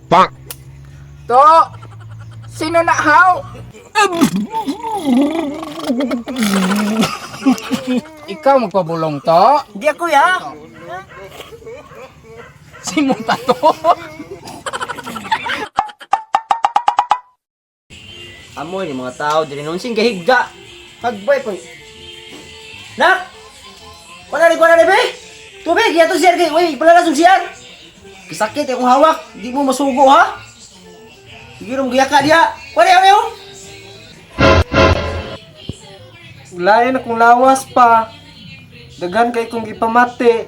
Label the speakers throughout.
Speaker 1: To! Sino na haw? Ikaw magpabulong to?
Speaker 2: Di ako ya.
Speaker 1: Sino ta to?
Speaker 2: Amoy ni mga tao diri noon sing gahigda. Hagbay pa. Nak! Wala ni be. Tubig yato siya kay oy, pala na siya. Kisakit akong hawak, di mo masugo ha. Sige ro giyaka diha. Wala ni oh.
Speaker 3: Ulayan akong lawas pa. Daghan kay kong gipamati.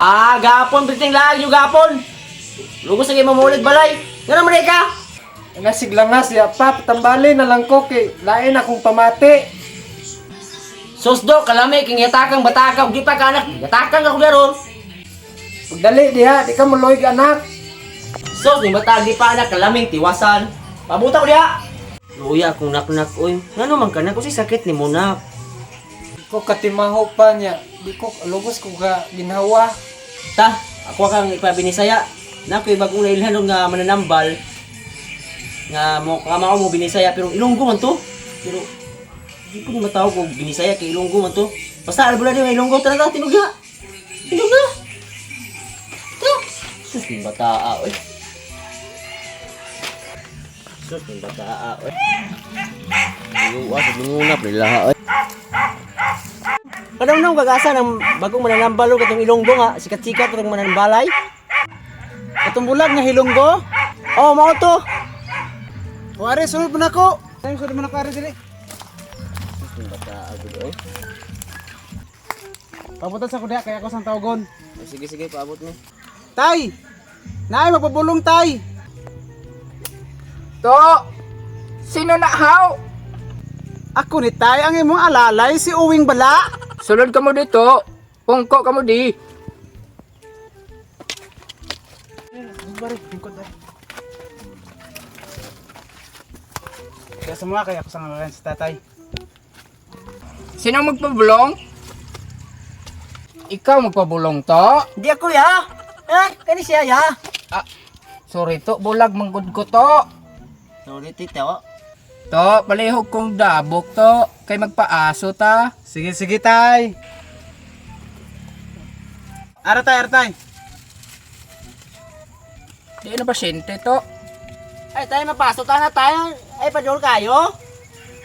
Speaker 2: Ah, gapon biting laag nyo gapon. Lugos na kay mamulig balay. Ngano man ka?
Speaker 3: Nga siglangas ya pa, patambali na lang ko kay lain akong pamati.
Speaker 2: Susdo kalami king yatakang batakaw di pa kanak. Yatakang ako daron.
Speaker 3: Pagdali diha, di ka muloy anak.
Speaker 2: Sos ni batag di pa anak kalaming tiwasan. Pabuta ko diha. Luya akong naknak oy. Ngano man kana ko si sakit ni mo nak.
Speaker 3: Di ko katimaho pa niya. Di ko lugos ko ka ginhawa.
Speaker 2: Ta, ako kang ipabinisaya. Na ko'y bagong nailhan nga mananambal nga mo kama mo binisaya pero Ilonggo man to. Pero di ko ni matawag og binisaya kay Ilonggo man to. Basta albula ni nga Ilonggo talaga tinugya. Tinugya. Ta. Sus ni bata oy. Sus ni bata oy. Ayuwa sa lunguna pre laha oy. Kadaw kagasa ng bagong mananambal og katong Ilonggo nga sikat-sikat katong mananambalay.
Speaker 4: Katong bulag nga hilonggo.
Speaker 2: Oh, mao to.
Speaker 4: O are sulod man ako. Ay sulod man ako are dili.
Speaker 2: Bata agad oy.
Speaker 4: Pabutan sa kuda kay ako sang tawgon.
Speaker 2: Sige sige, paabot ni.
Speaker 4: Tay. Naay magpabulong tay.
Speaker 1: To! Sino na haw?
Speaker 4: Ako ni tay ang imong alalay si Uwing Bala.
Speaker 1: Sulod ka mo dito. Pungko ka mo di.
Speaker 4: Bare, lingkod ay. Kaya sa mga kay ako sang alalayan si tatay.
Speaker 1: Sino magpabulong? Ikaw magpabulong to?
Speaker 2: Di ako ya. Eh, kani siya ya.
Speaker 1: Ah, sorry to, bulag manggod ko to.
Speaker 2: Sorry tito.
Speaker 1: To, palihog kong dabok to. Kay magpaaso ta.
Speaker 4: Sige sige tay. Ara tay, ara tay.
Speaker 1: Di na pasyente to.
Speaker 2: Ay, tayo mapasok ta na tayo. Ay, padol kayo.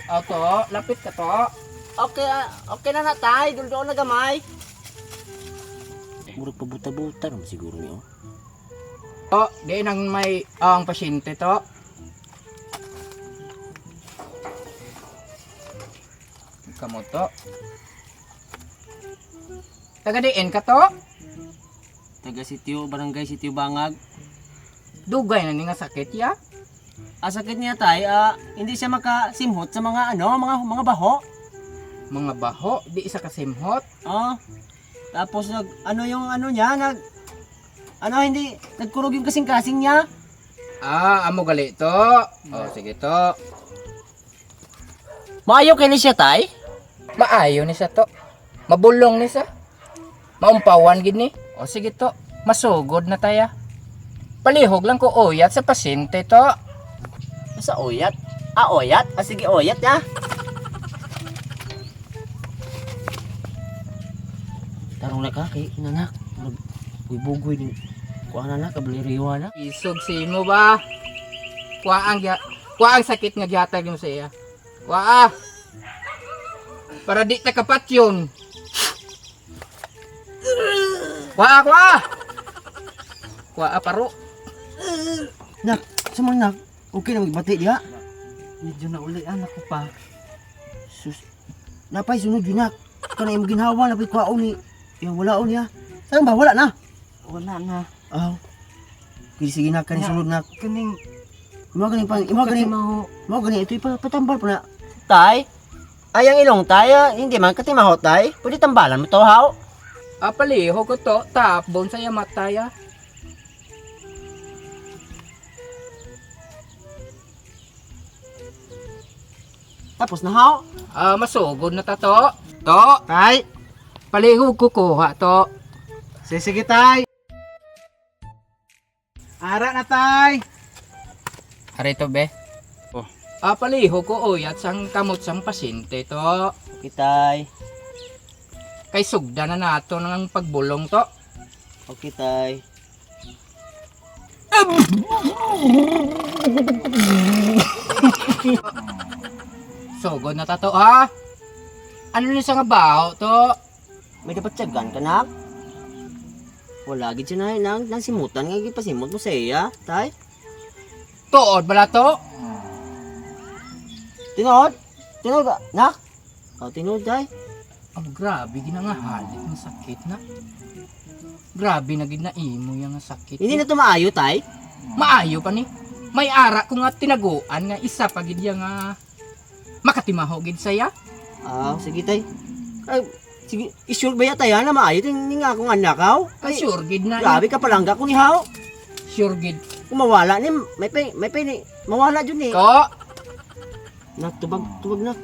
Speaker 1: O to, lapit ka to.
Speaker 2: Okay, ah, okay na na tayo. Duldoon na gamay. Murag pabuta-buta naman siguro niyo.
Speaker 1: To, di nang may ang pasyente to. Kamo to. Taga diin ka to?
Speaker 2: Taga sitio, barangay sitio Bangag.
Speaker 1: Dugay na ni nga sakit ya.
Speaker 2: Ah, sakit niya tay, ah, hindi siya makasimhot sa mga ano, mga baho.
Speaker 1: Mga baho, di isa kasimhot.
Speaker 2: Oh. Tapos nag ano yung ano niya, nag ano hindi nagkurog yung kasing-kasing niya.
Speaker 1: Ah, amo gali to. O, sige to.
Speaker 2: Maayo kay ni siya tay?
Speaker 1: Maayo ni siya to. Mabulong ni siya. Maumpawan gid ni. O sige to, masugod na taya. Palihog lang ko uyat sa pasyente to.
Speaker 2: Sa oyat? Ah, oyat? Ah, sige, oyat ya. Tarong na ka kay nanak. Bugoy din. Kuha na na, kabaliriwa na.
Speaker 1: Isog si mo ba? Kuha ang kuha ang sakit nga gihatag mo sa iya. Kuha ah. Para di ta kapat yun. Kuha kuha. Kuha ah, paro.
Speaker 2: Nak, sa mga nak, okay na magbati diha. Medyo na uli anak ko pa. Sus, napay sunod yun nak. Kana imong ginhawa, napay kuhaon ni. Yung wala niya. Saan ba? Wala na.
Speaker 3: Wala na.
Speaker 2: Aw. Kaya sige na, kani sunod nak.
Speaker 3: Kaning
Speaker 2: Imo ganing pang, imo ganing
Speaker 3: katimaho.
Speaker 2: Mao gani ito ipatambal pa na. Tay, ay ang ilong tay, ah, hindi man katimaho tay. Pwede tambalan mo to haw.
Speaker 1: Ah, palihog ko to. Tapon sa iya mataya.
Speaker 2: Tapos na haw.
Speaker 1: Ah, masugod na ta to. To,
Speaker 4: Tay.
Speaker 1: palihog ko kuha to.
Speaker 4: Sige sige tay. Ara na, tay.
Speaker 1: Are to be.
Speaker 4: Oh.
Speaker 1: Ah, paliho ko uyat sang kamot sang pasyente to.
Speaker 2: Okay, tay.
Speaker 1: Kay sugda na nato ng pagbulong to.
Speaker 2: Okay, tay.
Speaker 1: Sugod na ta to ha. Ano ni sa nga baho to?
Speaker 2: May dapat tiyagan ka, nak. Wala gid siya na nang nang simutan nga gipasimot mo sa iya, tay.
Speaker 1: Tuod bala to?
Speaker 2: Tinuod? Tinuod ka, nak? Oh, tinuod, tay.
Speaker 1: Ang grabe gina nga halit ng sakit na. Grabe na gid na imo yang nga sakit.
Speaker 2: Hindi na to maayo, tay.
Speaker 1: Maayo pa ni. May ara ko nga tinaguan nga isa pa gid ya nga makatimaho gid saya.
Speaker 2: Ah, sige, tay. Ay, sige, isure ba ya tay ha, na maayo ting nga akong anak haw?
Speaker 1: Ay, sure gid na.
Speaker 2: Grabe ka palangga ko ni haw.
Speaker 1: Sure gid.
Speaker 2: Kung mawala ni, may pa ni, mawala jud ni.
Speaker 1: Ko,
Speaker 2: Nak, tubag, tubag nak.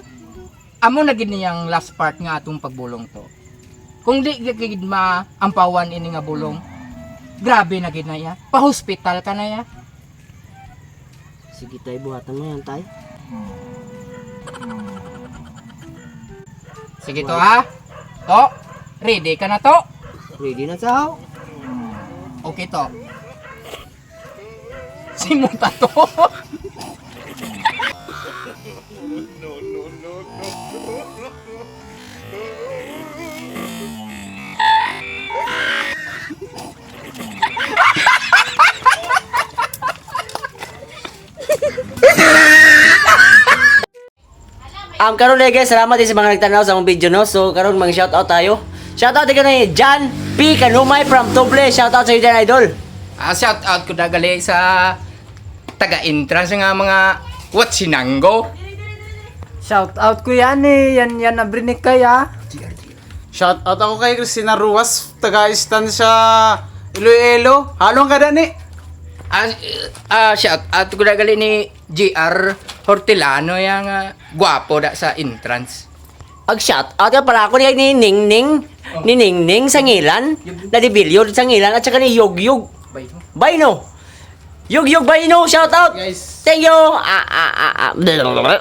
Speaker 1: Amo na gid niyang last part nga atong pagbulong to. Kung di gid gid maampawan ini nga bulong, grabe na gid na ya. Pa-hospital ka na ya.
Speaker 2: Sige, tay, buhatan mo yan, tay.
Speaker 1: Sige to ha. To, ready ka na to?
Speaker 2: Ready na sa haw.
Speaker 1: Okay to. Simuta to.
Speaker 2: Karon eh, guys, salamat din sa mga nagtanaw sa akong video, no. So karon mag shoutout tayo. Shoutout din ni John P Kanumay from Toble. Shoutout sa iyo dyan, idol.
Speaker 1: Ah, shout out ko na gali sa taga-entrance nga mga Watsinanggo.
Speaker 3: Shout out ko yan eh. Yan yan abrinik kaya.
Speaker 4: Shout out ako kay Christina Ruas, taga sa Iloilo. Halong ka dani.
Speaker 1: Ah, shout out ko na gali ni GR Hortilano yang gwapo da sa entrance.
Speaker 2: Ag shoutout ka pala ako ni Ning Ning, ni Ning Ning sa Ngilan, na di Bilyo sa Ngilan at saka ni Yog Yog
Speaker 1: Bay mo.
Speaker 2: Bayno. Yog Yog Bayno, shoutout.
Speaker 4: Guys.
Speaker 2: Thank you. Ah ah ah ah.